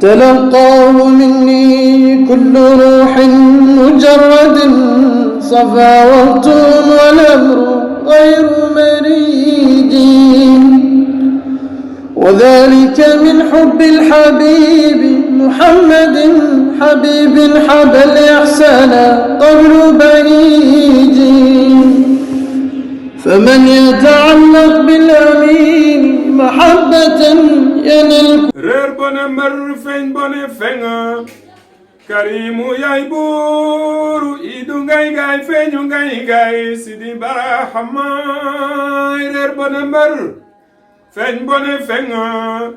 تلقاه مني كل روح مجرد صفا وقتون والأمر غير مريد وذلك من حب الحبيب محمد حبيب حب الإحسان قبل بعيد فمن يتعلق بالأمين محبة ينل رير بنا مر فين بنا فينا كريم يايبور إيدو غاي غاي فين غاي غاي سيدي برا حماي رير بنا مر فين بنا فينا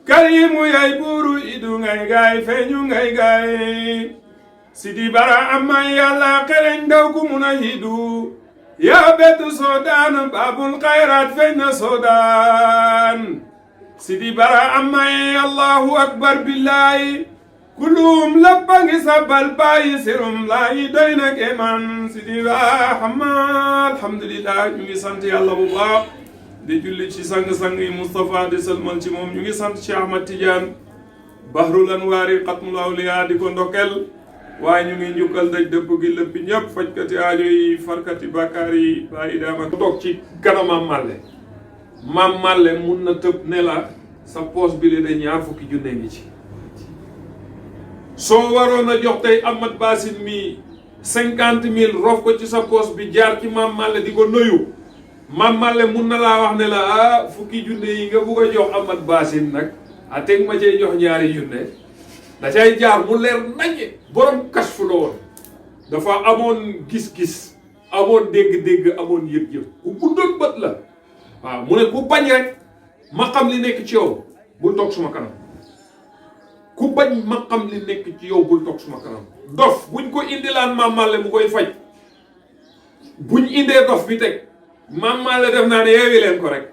كريم يايبور إيدو غاي غاي فين غاي غاي سيدي برا حماي يلا كرين دوكو مناهيدو يا بيت سودان باب الخيرات فين سودان سيدي برا أمي الله أكبر بالله كلهم لبنك سبال باي سيرم لا يدينك إيمان سيدي برا حمال الحمد لله نيجي سانتي الله بابا دي جولي شي سانغ سانغ مصطفى دي سلمان شي موم نيجي سانت شي أحمد تيجان بحر الأنوار ختم الأولياء دي كون دوكل waaye ñu ngi njukkal daj dëpp gi lépp ñëpp fajkati aajo yi farkati bàkkaar yi bàyyi daama toog ci kanamam màlle maam màlle mun na tëb ne la sa poos bi li de ñaar fukki junne ngi ci soo waroon a jox tey Ahmad Basin mi 50,000 rof ko ci sa poos bi jaar ci maam màlle di ko nuyu maam màlle mun na laa wax ne la fukki junne yi nga bugg a jox Ahmad Basin nag a teg ma cay jox ñaari junne da cay jaar mu leer naññe borom kasfu la woon dafa amoon gis-gis amoon dégg-dégg amoon yëg-yëg ku guddoon bët la waaw mu ne ku bañ rek ma xam li nekk ci yow bul toog suma kanam ku bañ ma xam li nekk ci yow bul toog suma kanam dof buñ ko indilaan Maam Malle mu koy faj buñ indee dof bi teg Maam Malle def naa ne yeewi leen ko rek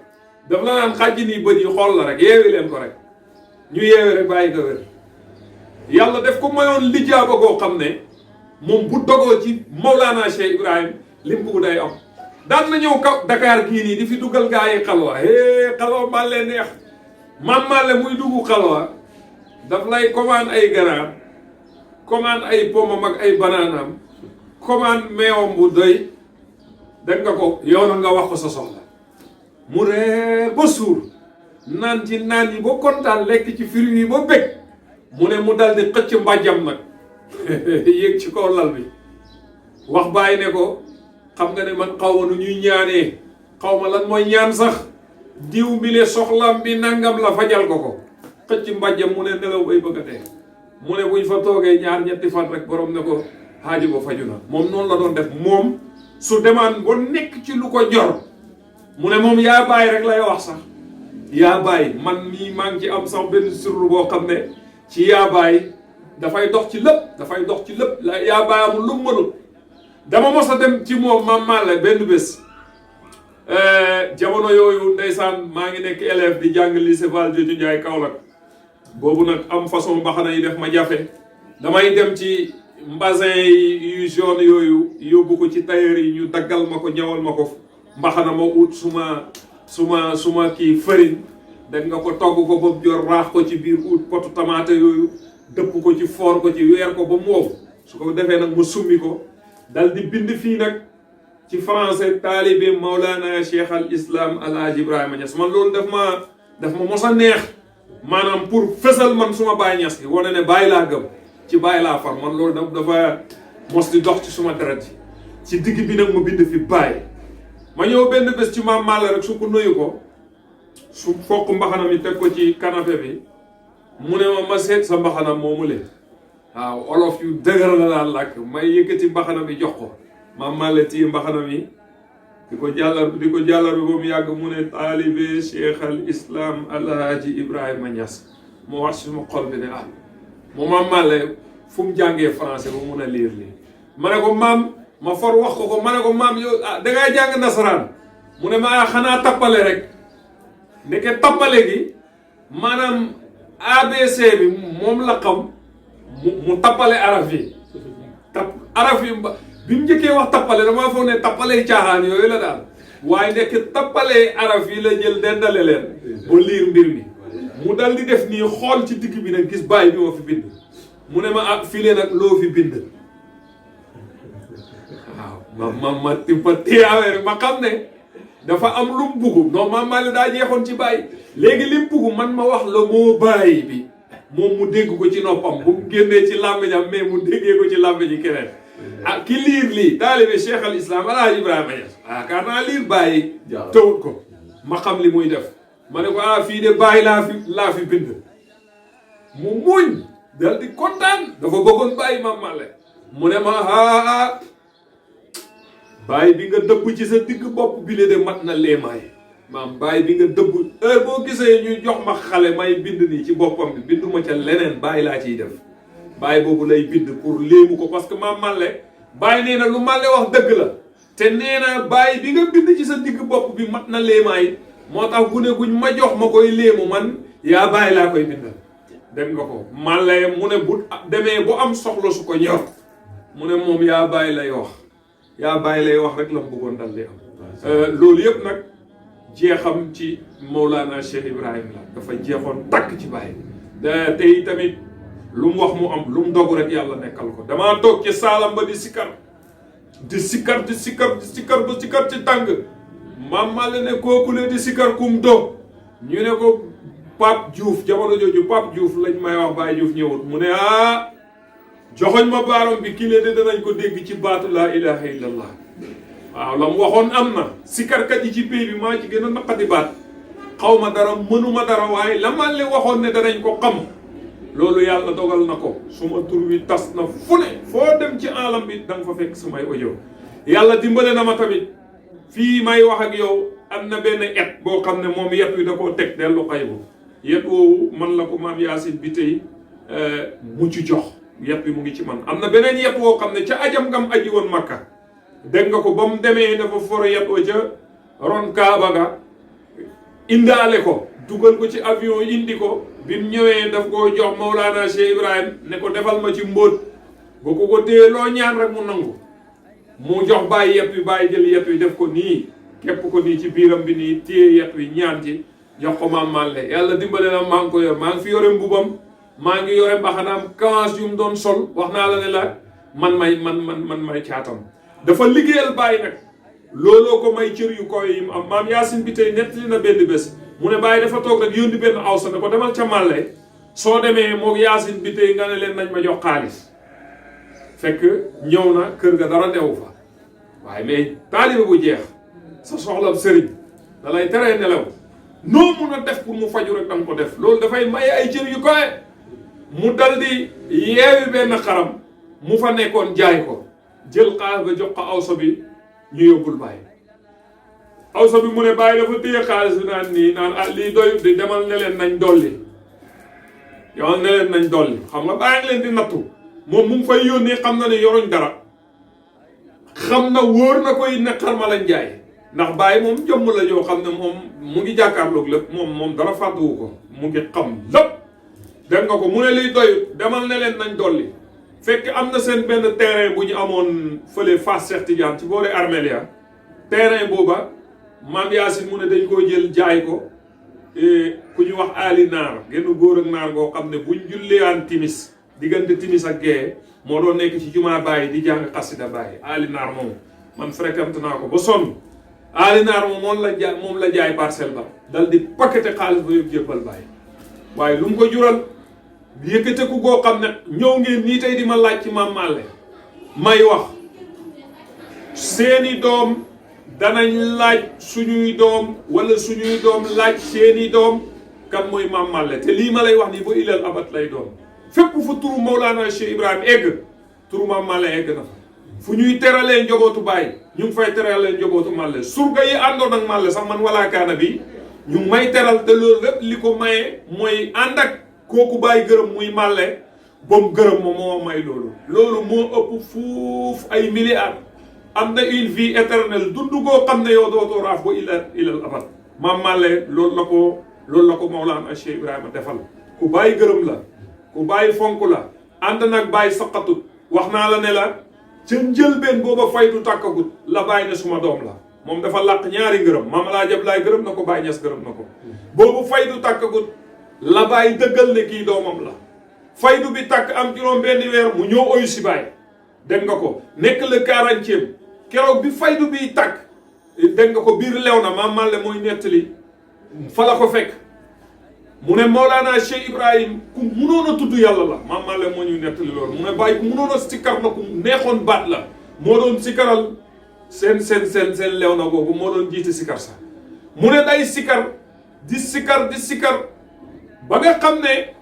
daf la naan xàjji nii bët yi xool la rek yeewi leen ko rek ñu yeewi rek bàyyi ko wér yàlla def ko mayoon lijaaba koo xam ne moom bu dogoo ci Mawlana Cheikh Ibrahim lim bugg day am daan na ñëw kaw Dakar gii nii di fi dugal gaa yi xalwa xalwa Malle neex Maam Malle muy dugg xalwa daf lay commande ay ganaar commande ay pomam ak ay banaanam commande meewam bu doy dégg nga ko yow nga wax ko sa soxla mu reer ba suur naan ci naan yi ba kontaan lekk ci fruit yi ba bëgg mu ne mu dal di xëcc mbàjjam nag yéeg ci kaw lal bi wax bàyyi ne ko xam nga ne man xaw ma nu ñuy ñaanee xaw ma lan mooy ñaan sax diw bi le soxlam bi nangam la fajal ko xëcc mbàjjam mu ne nelaw bay bëgg a dee mu ne buñ fa toogee ñaar ñetti fan rek borom ne ko xaaji ba faju na moom noonu la doon def moom su demaan ba nekk ci lu ko jor mu ne moom yaa bàyyi rek lay wax sax yaa bàyyi man mii maa ngi ci am sax benn surlu boo xam ne ci yaa bàyyi dafay dox ci lépp dafay dox ci lépp la yaa bàyyi amul lu mu mënul dama mos a dem ci moom Maam Malle benn bés jamono yooyu ndeysaan maa ngi nekk élève di jàng lycée Valdiodio Ndiaye Kaolack boobu nag am façon mbaxana yi def ma jafe damay dem ci mbasin yu jaune yooyu yóbbu ko ci tailleur yi ñu daggal ma ko ñawal ma ko mbaxana ma ut suma kii farine dégg nga ko togg ko ba jor raax ko ci biir ut potu tamaate yooyu dëpp ko ci foor ko ci weer ko ba mu wow su ko defee nag ma summi ko dal di bind fii nag ci français taalibe Mawlana Cheikh al Islam Alhaji Ibrahima Niass man loolu daf ma mos a neex maanaam pour fësal man suma Baay Niass gi wane ne Baay laa gëm ci Baay laa far man loolu dafa mos di dox ci suma deret ji ci digg bi nag ma bind fi Baay ma ñëw benn bés ci Maam Malle rek su ko nuyu ko su fokk mbaxana mi teg ko ci canapé bi mu ne ma seet sa mbaxana moomu leen waaw olof yu dëgër la daan làkk may yëkkati mbaxana mi jox ko Maam Malle téye mbaxana mi di ko jàllar bi ba mu yàgg mu ne taalibe Cheikh al Islam Alhaji Ibrahima Niass moo wax suma xol bi ne mu Maam Malle fu mu jàngee français ba mun a lire lii ma ne ko maam ma for wax ko ma ne ko maam yow dangay jàng nasaraan mu ne ma xanaa tappale rek ndeke tappale gi maanaam ABC bi moom la xam mu tappale araf yi araf yi bi mu njëkkee wax tappale damaa foog ne tappale caaxaan yooyu la daal waaye nekk tappale araf yi la jël dendale leen ba liir mbir mi mu dal di def nii xool ci digg bi nag gis baay bi moo fi bind mu ne ma ak file nag loo fi bind waaw ma téye affaire ma xam ne dafa am lu mu bugg non Mame Malick daa jeexoon ci baay léegi li mu bugg man ma wax la moo baay bi moom mu dégg ko ci noppam bu mu génnee ci làmmiñam mais mu déggee ko ci làmmiñi keneen ah ki liir lii taalibe Cheikh al Islam Alaaji Ibrahima Niass kaa naa liir bàyyi tawut ko ma xam li muy def ma ne ko fii de bàyyi laa fi bind mu muñ dal di kontaan dafa bëggoon bàyyi Mame Malick mu ne ma bàyyi bi nga dëbb ci sa digg bopp bi le de mat na leemaay maam bàyyi bi nga dëbb heure boo gisee ñu jox ma xale may bind nii ci boppam bi binduma ca leneen bàyyi laa ciy def bàyyi boobu lay bind pour léemu ko parce que Mame Malick bàyyi nee na lu Malick wax dëgg la te nee na bàyyi bi nga bind ci sa digg bopp bi mat na léemaay moo tax gune guñ ma jox ma koy léemu man yaa bàyyi laa koy bindal dem nga ko Malick mu ne bu demee bu am soxla su ko ñor mu ne moom yaa bàyyi lay wax yaa bàyyi lay wax rek la mu bëggoon dal di am loolu yëpp nag jeexam ci Mawlana Cheikh Ibrahim la dafa jeexoon takk ci bàyyi tey tamit lu mu wax mu am lu mu dogu rek yàlla nekkal ko damaa toog ci saalam ba di sikkar ba sikkar ci tàng Mame Malick ne kooku le di sikkar kum do ñu ne ko Pape Diouf jamono jooju Pape Diouf lañ may wax Baye Diouf ñëwut mu ne joxoñ ma baaram bi kii de danañ ko dégg ci baatu laa ilaha illallah waaw la mu waxoon am na sikarkat yi ci pays bi maa ci gën a naqadi baat xaw ma dara mënuma dara waaye la ma leen waxoon ne danañ ko xam loolu yàlla dogal na ko suma tur wi tas na fu ne foo dem ci alam bi da nga fa fekk samay audio yàlla dimbale na ma tamit fii may wax ak yow am na benn et boo xam ne moom yet wi da koo teg dellu xaybu yet woowu man la ko maam Yaasin bi tey mucc jox yet bi mu ngi ci man am na beneen yet woo xam ne ca ajam ngam aji woon Makka dégg nga ko ba mu demee dafa for yet wa ca ron Kaaba ga indaale ko dugal ko ci avion indi ko bi mu ñëwee daf koo jox Mawlana Cheikh Ibrahim ne ko defal ma ci mbóot ba ko téye loo ñaan rek mu nangu mu jox bàyyi yet wi bàyyi jël yet wi def ko nii képp ko nii ci biiram bi nii téye yet wi ñaan ci jox ko Mame Malick yàlla dimbale na maa ngi ko yor maa ngi fi yore mbubam maa ngi yore mbaxanaam kawaas yu mu doon sol wax naa la ne la man may caatam dafa liggéeyal bàyyi nag looloo ko may cër yu koy yi mu am maam Yaasin bi tey nettali na benn bés mu ne bàyyi dafa toog rek yónni benn awsa ne ko demal ca Màlle soo demee moog Yaasin bi tey nga ne leen nañ ma jox xaalis fekk ñëw na kër ga dara newu fa waaye mais taalibe bu jeex sa soxla sëriñ da lay teree nelaw noo mun a def pour mu faju rek danga ko def loolu dafay maye ay cër yu koy mu dal di yeewi benn xaram mu fa nekkoon jaay ko jël xaalis ba jox ko awsa bi ñu yóbbul bàyyi awsa bi mu ne bàyyi dafa téye xaalis bi naan nii naan lii doyut di demal ne leen nañ dolli demal ne leen nañ dolli xam nga bàyyi ngi leen di nattu moom mu ngi fay yónnee xam na ne yoruñ dara xam na wóor na koy ne xarma lañ jaay ndax bàyyi moom jëmm la yoo xam ne moom mu ngi jàkkaarloog lépp moom dara fàttuwu ko mu ngi xam lépp dégg nga ko mu ne liy doyut demal ne leen nañ dolli fekk am na seen benn terrain bu ñu amoon fële Fass Cheikh Tidiane ci boori Armelia terrain booba maam Yaasin mu ne dañ koo jël jaay ko ku ñu wax Ali Naar genn góor ak naar goo xam ne buñ julliyaan timis diggante timis ak gee moo doon nekk ci jumaa Baye di jàng xasida Baye Ali Naar moom man fréquente naa ko ba sonn Ali Naar moom moom la jaay parcelle ba dal di paqueté xaalis ba yëpp jébbal Baye waaye lu mu ko jural yëkkate ku goo xam ne ñëw ngeen nii tey di ma laaj ci Mame Malick may wax seeni doom danañ laaj suñuy doom wala suñuy doom laaj seeni doom kan mooy Mame Malick te lii ma lay wax nii ba ilal abat lay doon fépp fu turu Mawlana Cheikh Ibrahim egg turu Mame Malick egg na fa fu ñuy teralee njobootu Baye ñu ngi fay teralee njobootu Malick surga yi àndoon ak Malick sax man walaa kaana bi ñu ngi may teral te loolu lépp li ko maye mooy ànd ak kooku Baye gërëm muy Malick bam gërëm ma moo may loolu moo ëpp fuuf ay milliards am na une vie éternelle dund goo xam ne yow dootoo raaf ba ilal abat Mame Malick loolu la ko Mawlana Cheikh Ibrahima defal ku Baye gërëm la ku Baye fonk la ànd nag Baye saqatut wax naa la ne la ca njëlbeen booba faytu tàkkagut la Baye ne suma doom la moom dafa làq ñaari ngërëm Mame Alaaji Ablaay gërëm na ko Baye Ñas gërëm na ko boobu faytu tàkkagut la Baay dëggal ne kii doomam la faydu bi takk am juróom benn weer mu ñëw oyu si Baay dégg nga ko nekk le 40e keroog bi faydu bi takk dégg nga ko biir lew na Maam Malle mooy nettali fa la ko fekk mu ne Mawlana Cheikh Ibrahim ku munoon a tudd yàlla la Maam Malle moo ñuy nettali loolu mu ne Baay ku munoon a sikkar la ku neexoon baat la moo doon sikkaral seen lew na boobu moo doon jiite sikkar sax mu ne day sikkar di sikkar ba nga xam ne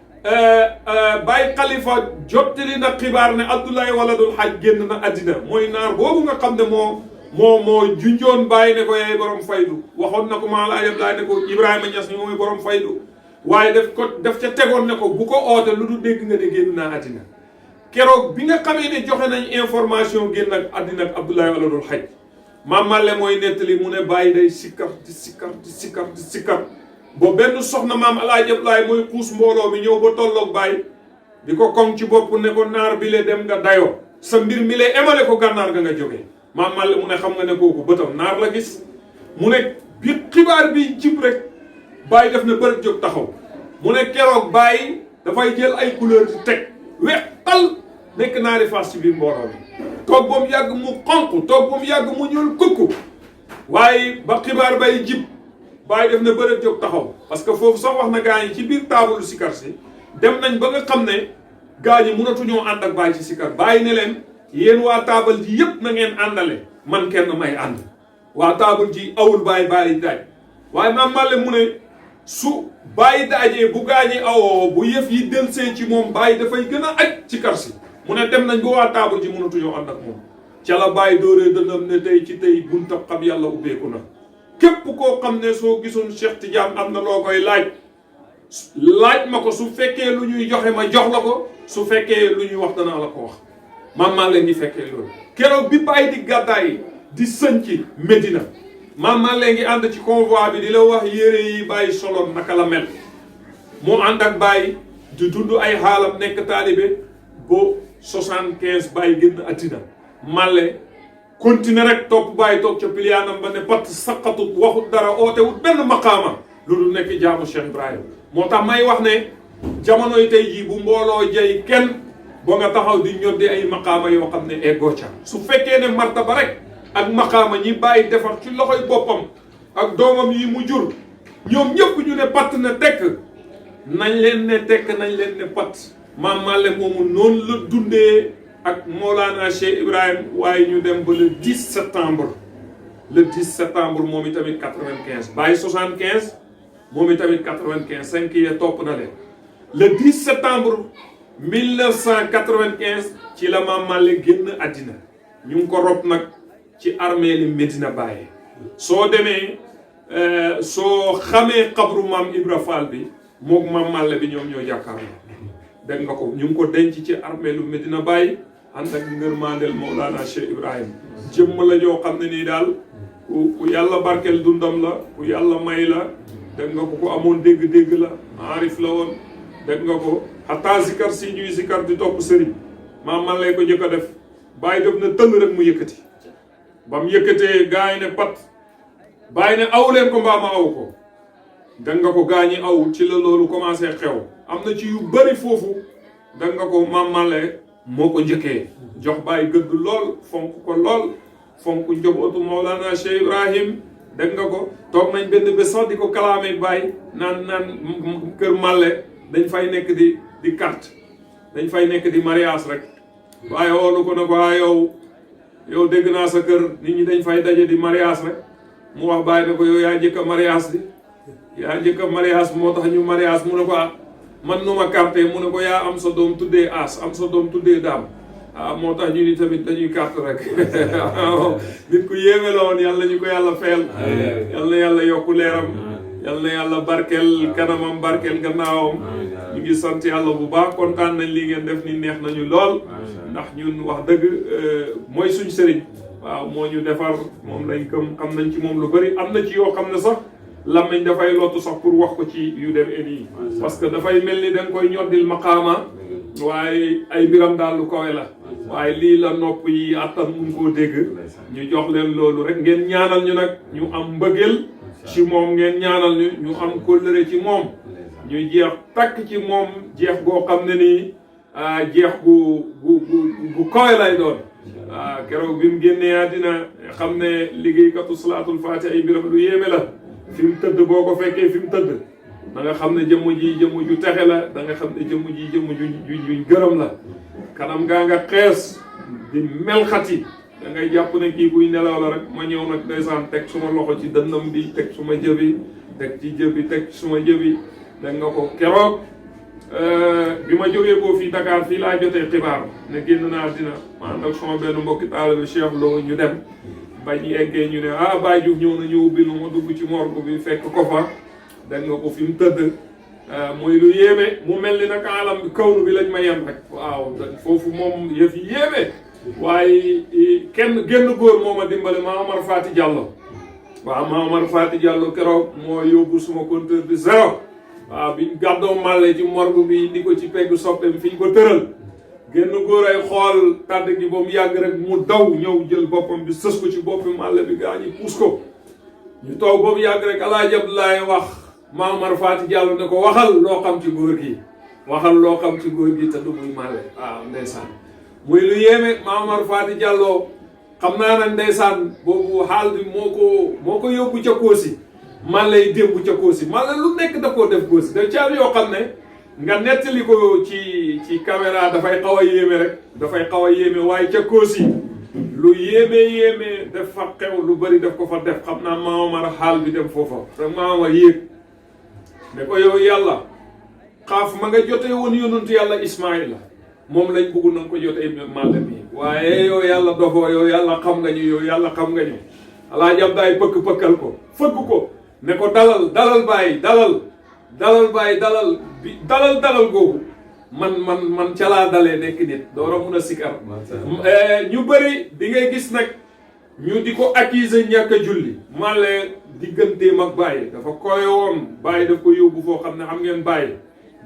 Baay Khalifa jottali na xibaar ne Abdoulaye Waladul Haj génn na àddina mooy naar boobu nga xam ne moo junjoon Baay ne ko yaay borom faydu waxoon na ko Mawlaay Abdoulaye ne ko Ibrahima Niass mi mooy borom faydu waaye def ca tegoon ne ko bu ko oote lu du dégg nga ne génn naa àddina keroog bi nga xamee ne joxe nañ information génn ak àddina ak Abdoulaye Waladul Haj Maam Malle mooy nettali mu ne Baay day sikkar di sikkar ba benn soxna Maam Alaaji Abdoulaye mooy xuus mbooloo mi ñëw ba tolloog Baay di ko koŋ ci bopp ne ko naar bi le dem nga dayoo sa mbir mi le emale ko gànnaar ga nga jógee Maam Malle mu ne xam nga ne kooku bëtam naar la gis mu ne bi xibaar bi jib rek Baay def na bërëb jóg taxaw mu ne keroog Baay dafay jël ay couleur di teg weex tal nekk naari faas ci biir mbooloo mi toog ba mu yàgg mu xonq toog ba mu yàgg mu ñuul kukku waaye ba xibaar bay jib Baay def na bërëb jóg taxaw parce que foofu sax wax na gaa ñi ci biir taabalu sikar si dem nañ ba nga xam ne gaa ñi mënatuñoo ànd ak Baay ci sikar Baay ne leen yéen waa taabal ji yépp na ngeen àndale man kenn may ànd waa taabal ji awul Baay daaj waaye Maam Malle mu ne su Baay daajee bu gaa ñi awoo bu yëf yi delsee ci moom Baay dafay gën a aj ci kar si mu ne dem nañ ba waa taabal ji mënatuñoo ànd ak moom ca la Baay dóoree dënam ne tey ci tey buntab xam yàlla ubbeeku na képp koo xam ne soo gisoon Cheikh Tidiane am na loo koy laaj ma ko su fekkee lu ñuy joxe ma jox la ko su fekkee lu ñuy wax danaa la ko wax Maam Malle ngi fekkee loolu keroog bi Baay di gàddaay di sëñci Medina Maam Malle ngi ànd ci convoi bi di la wax yére yi Baay soloon naka la mel mu ànd ak Baay di dund ay xaalam nekk taalibe ba 75 Baay génn àddina Malle continuer rek topp Baay toog ca piliyaanam ba ne pat saqatut waxut dara ootewut benn maqaama loolu nekk jaamu Cheikh Ibrahima moo tax may wax ne jamonoy tey jii bu mbooloo jay kenn ba nga taxaw di ñoddi ay maqaama yoo xam ne eggoo ca su fekkee ne martaba rek ak maqaama ñi Baay defar ci loxoy boppam ak doomam yi mu jur ñoom ñëpp ñu ne patt na tekk nañ leen ne tekk nañ leen ne patt Maam Malle moomu noonu la dundee ak Mawlana Cheikh Ibrahim waaye ñu dem ba le 10 septembre moom itamit 95 Baay 75 moom itamit 95 5 yee topp na leen le 10 septembre 1995 ci la Maam Malle génn àddina ñu ngi ko rob nag ci armée li Medina Baye soo demee soo xamee xabru Maam Ibra Fall bi mook Maam Malle bi ñoom ñoo jàkkaarloo dégg nga ko ñu ngi ko denc ci armée lu Medina Baye ànd ak ngërmandel Mawlana Cheikh Ibrahim jëmm la joo xam ne nii daal ku yàlla barkeel dundam la ku yàlla may la dégg nga ko ku amoon dégg-dégg la aarif la woon dégg nga ko xataa zikar si ñuy zikar di topp sëriñ Maam Malle ko jëkk a def Baay def na tëll rek mu yëkkati ba mu yëkkatee gaa yi ne pat Baay ne aw leen ko mbaa ma aw ko dégg nga ko gaa ñi aw ci la loolu commencé xew am na ci yu bëri foofu dégg nga ko Maam Malle moo ko njëkkee jox Baay gëdd lool fonk ko lool fonk njabootu Mawlana Cheikh Ibrahim dégg nga ko toog nañ benn bés sax di ko kalaamee Baay naan kër Malle dañ fay nekk di carte dañ fay nekk di mariage rek waaye woolu ko ne ko yow dégg naa sa kër nit ñi dañ fay daje di mariage rek mu wax Baay ne ko yow yaa njëkk a mariage di yaa njëkk a mariage moo tax ñu mariage mu ne ko man nu ma carte mu ne ko yaa am sa doom tuddee As am sa doom tuddee Daam moo tax ñu ni tamit dañuy carte rek nit ku yéeme la woon yàlla ñu ko yàlla fayal yal na yàlla yokku leeram yal na yàlla barkeel kanamam barkeel gannaawam ñu ngi sant yàlla bu baax kontaan nañ li ngeen def ni neex nañu lool ndax ñun wax dëgg mooy suñ sëriñ waaw moo ñu defar moom lañ këm xam nañ ci moom lu bëri am na ci yoo xam ne sax làmmiñ dafay lottu sax pour wax ko ci yu dem nii parce que dafay mel ni da nga koy ñoddil maqaama waaye ay mbiram daal lu kawe la waaye lii la nopp yi attan mun koo dégg ñu jox leen loolu rek ngeen ñaanal ñu nag ñu am mbëggeel ci moom ngeen ñaanal ñu am kóllëre ci moom ñu jeex takk ci moom jeex goo xam ne nii jeex gu koy lay doon. keroog bi mu génnee àddina xam ne liggéeykatu salaatul faatiha ay mbiram lu yéeme la fi mu tëdd boo ko fekkee fi mu tëdd da nga xam ne jëmm ji jëmm ju texe la da nga xam ne jëmm ji jëmm juñ gërëm la kanam gaa nga xees di melxati da ngay jàpp ne kii kuy nelaw la rek ma ñëw nag ndeysaan teg suma loxo ci dënnam bi teg suma jëbi teg ci jëbi teg suma jëbi dégg nga ko keroog bi ma jógee koo fii Dakar fii laa jotee xibaar ne génn naa dina ma ànd ak sama benn mbokki taalibe Cheikh Lo ñu dem ba ñu eggee ñu ne Baye Diouf ñëw na ñëw bi nu ma dugg ci morgue bi fekk ko fa dégg nga ko fi mu tëdd muy lu yéeme mu mel ni nag alam bi kawnu bi lañ ma yem rek waaw foofu moom yëf yi yéeme waaye génn góor moo ma dimbale Ma Omar Fati Diallo waaw Ma Omar Fati Diallo keroog moo yóbbu suma compteur bi zéro waaw biñ gàddoo màlle ci morgue bi indi ko ci peggu soppeem fi ñu ko tëral génn góor ay xool tàdd gi ba mu yàgg rek mu daw ñëw jël boppam bi sës ko ci boppi màlle bi gaa ñi puus ko ñu toog ba mu yàgg rek Alaaji Abdoulaye wax Ma Omar Fati Diallo ne ko waxal loo xam ci góor gi waxal loo xam ci góor gi te du muy màlle waaw ndeysaan muy lu yéeme Ma Omar Fati Diallo xam naa nag ndeysaan boobu xaal bi moo ko yóbbu ca Koosi man lay démb ca Koosi man la lu nekk da koo def Koosi da ci am yoo xam ne nga nettali ko ci caméra dafay xaw a yéeme rek dafay xaw a yéeme waaye ca Koosi lu yéeme def fa xew lu bëri def ko fa def xam naa Ma Omar xaal bi dem foofa te Ma Omar yéeg ne ko yow yàlla xaaf ma nga jotee woon yonantu yàlla Ismaïla moom lañ bëgg na nga ko jotee màlle bi waaye yow yàlla dofoo yow yàlla xam nga ñu yow yàlla xam nga ñu Alaaji Abdaay pëkkal ko fëgg ko ne ko dalal bàyyi dalal bàyyi dalal googu man ca laa dalee nekk nit doora mun a sikar ñu bëri di ngay gis nag ñu di ko accuser ñàkk a julli màlle digganteem ak bàyyi dafa koy woon bàyyi daf ko yóbbu foo xam ne xam ngeen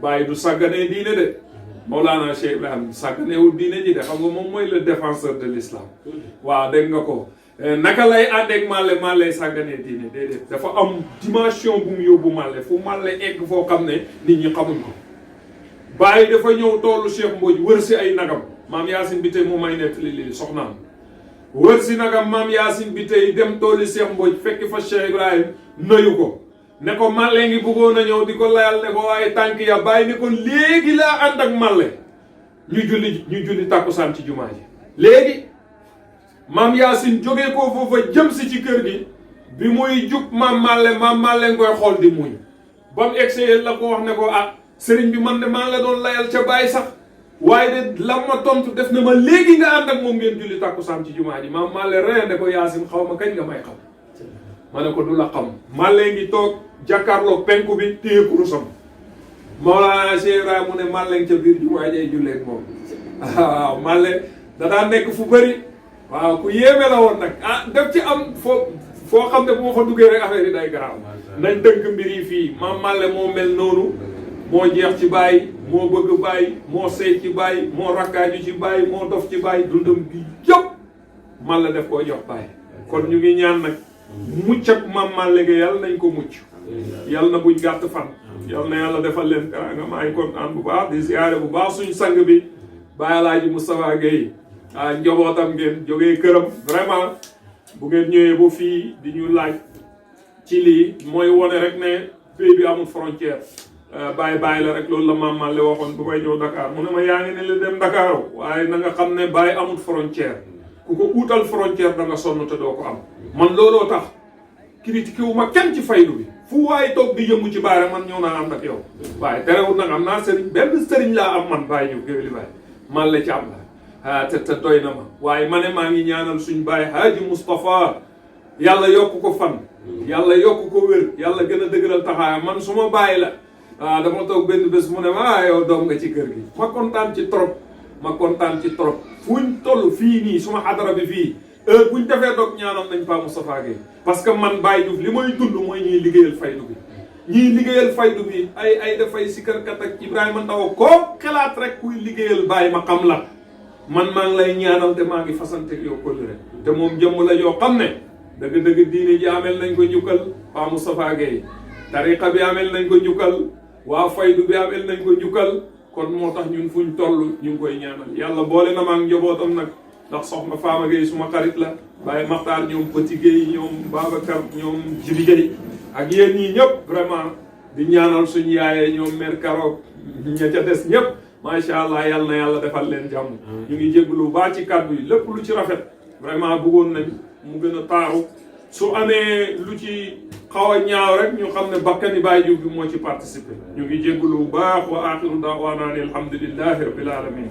bàyyi du sàgganee diine de Mawlana Cheikh Ibrahim sàgganeewul diine ji de xam nga moom mooy le défenseur de l'islam waaw dégg nga ko naka lay àndeeg màlle sàgganee diine déedéet dafa am dimension bu mu yóbbu màlle fu màlle egg foo xam ne nit ñi xamuñ ko bàyyi dafa ñëw toolu Cheikh Mbodj wër si ay nagam maam Yaasin bi tey mu may nettali lii soxnaam wër si nagam maam Yaasin bi tey dem tooli Cheikh Mbodj fekk fa Cheikh Ibrahim nuyu ko ne ko màlle ngi bëggoon a ñëw di ko layal ne ko waaye tànk ya bàyyi ne ko léegi laa ànd ak màlle ñu julli tàkkusaan ci jumaa ji léegi maam Yaasin jógee ko foofa jëm si ci kër gi bi muy jug maam màlle ngoy xool di muñ ba mu egsee la ko wax ne ko sëriñ bi man de maa la doon layal ca bàyyi sax waaye de lam ma tontu def na ma léegi nga ànd ak moom ngeen julli tàkkusaan ci jumaa ji maam màlle ree ne ko Yaasin xaw ma kañ nga may xam ma ne ko du la xam màlle ngi toog jàkkaarloo penku bi téye kurusam Mawlana Cheikh Ibrahima mu ne màlle ca biir jumaa ji julleeg moom waaw màlle da daan nekk fu bëri waaw ku yéeme la woon nag def ci am foo xam ne bu ma fa duggee rek affaire yi day garaaw nañ dënk mbir yi fii maam màlle moo mel noonu moo jeex ci bàyyi moo bëgg bàyyi moo sey ci bàyyi moo rakkaaju ci bàyyi moo dof ci bàyyi dundam gi yëpp màlle def koo jox bàyyi kon ñu ngi ñaan nag mucc ak maam màlle ga yàlla nañ ko mucc yàlla na buñ gàtt fan yàlla na yàlla defal leen nga maa ngi kontaan bu baax di ziyaare bu baax suñ sang bi Baye Alaaji Moustapha Gueye njabootam ngeen jógee këram vraiment bu ngeen ñëwee ba fii di ñu laaj ci lii mooy wone rek ne pays bi amul frontière bàyyi la rek loolu la maam Malle waxoon bu may ñëw Dakar mu ne ma yaa ngi ne la dem Dakar waaye na nga xam ne bàyyi amul frontière ku ko uutal frontière da nga sonn te doo ko am man looloo tax critiqué wu ma kenn ci faydu bi fu waaye toog di yëngu ci baare man ñëw naa ànd ak yow waaye terewul nag am naa sëriñ benn sëriñ laa am man bàyyi ñëw géwéli bàyyi Malle ci am la te doy na ma waaye ma ne maa ngi ñaanal suñ bàyyi Haaji Moustapha yàlla yokk ko fan yàlla yokk ko wér yàlla gën a dëgëral taxaaya man su ma bàyyi la dama toog benn bés mu ne ma yow doom nga ci kër gi ma kontaan ci trop fuñ toll fii nii suma xadara bi fii heure buñ defee doog ñaanal nañ Pa Moustapha Gueye parce que man Baye Diouf li may dund mooy ñiy liggéeyal faydu bi ñiy liggéeyal faydu bi ay dafay sikarkat ak Ibrahima Ndaw koo xalaat rek kuy liggéeyal Baye ma xam la man maa ngi lay ñaanal te maa ngi fasante yow kóllëre te moom jëmm la yoo xam ne dëgg-dëgg diine ji amel nañ ko njukkal Pa Moustapha Gueye tariqa bi amel nañ ko njukkal waa faydu bi amel nañ ko njukkal kon moo tax ñun fuñ toll ñu ngi koy ñaanal yàlla boole na ma ak njabootam nag ndax soxna Fama Gueye suma xarit la Baye Makhtar ñoom Petit Gueye ñoom Babacar ñoom Jibi Gueye ak yéen ñii ñëpp vraiment di ñaanal suñu yaayee ñoom mère Karo ña ca des ñëpp macha allah yal na yàlla defal leen jàmm. ñu ngi jégalu lu baax ci kàddu yi lépp lu ci rafet vraiment bëggoon nañ mu gën a taaru su amee lu ci xaw a ñaaw rek ñu xam ne bakkani Baye Diouf bi moo ci participer ñu ngi jégalu lu baax wa axiru daawaana alhamdulillahi rabbil alamin